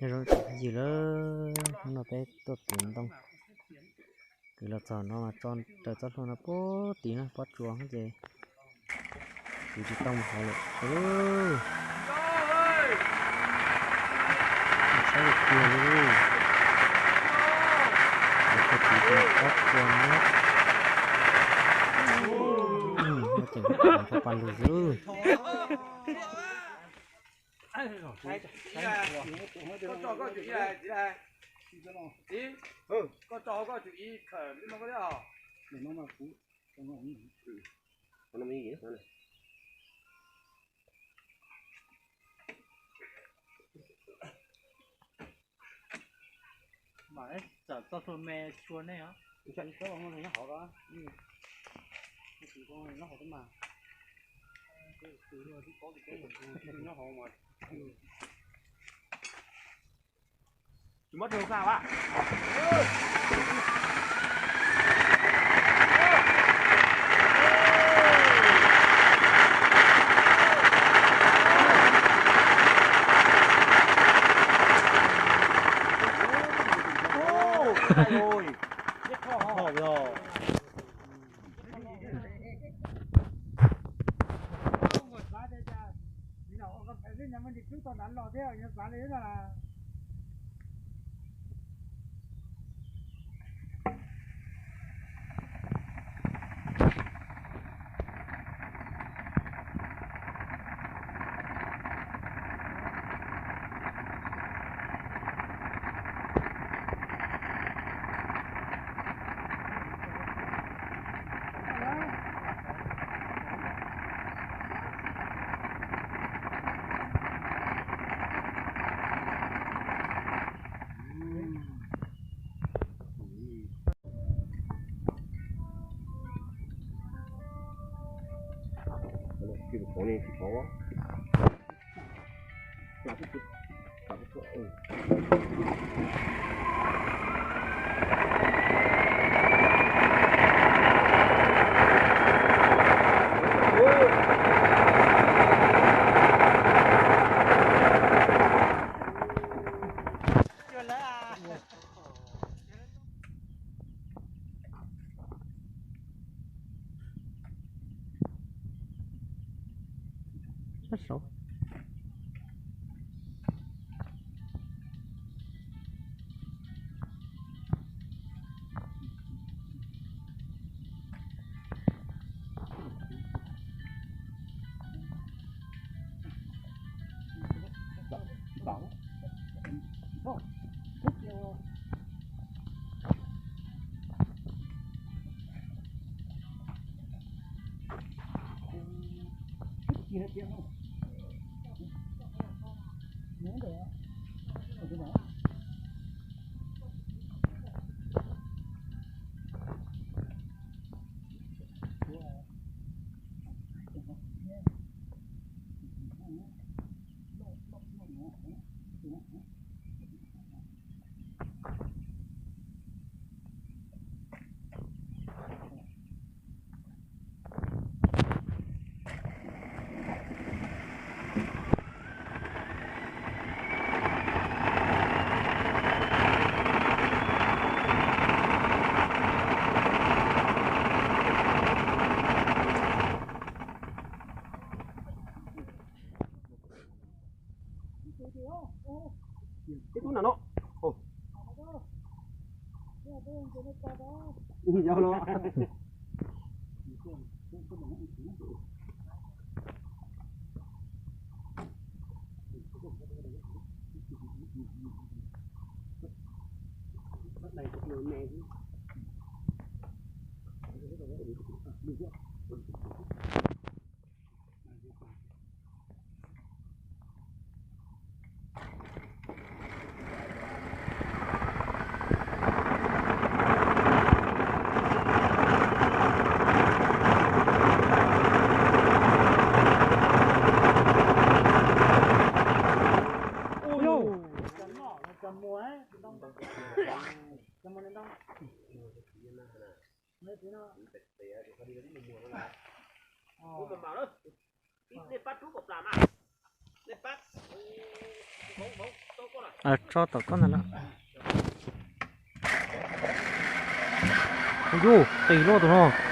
Nyob zoo tsoom phooj ywg lawm, hnub no peb tuaj kwv ntoo. Kwv los txog no mas tso raws txoj hlua no puag tid na, pob tsuas ces kwv tsis tau mus hauv lawm. Saib tiag li, kwv tsis tau pob tsuas na. Muaj ceem nrho pa lug xwb. Koj tso koj tsum ib, koj tso koj tsum ib khawm li no koj thiab os. Mam txawm txoj hlua me tshua nej os. Nyob hauv mas. Tsis muab rau xa a. Ib tug nram no. Yog no. Nej pab rub kom plam mas. Nej pab, hmoov hmoov tau koj na. Tso tom koj ntag na. Ua yus, qis luaj tus no.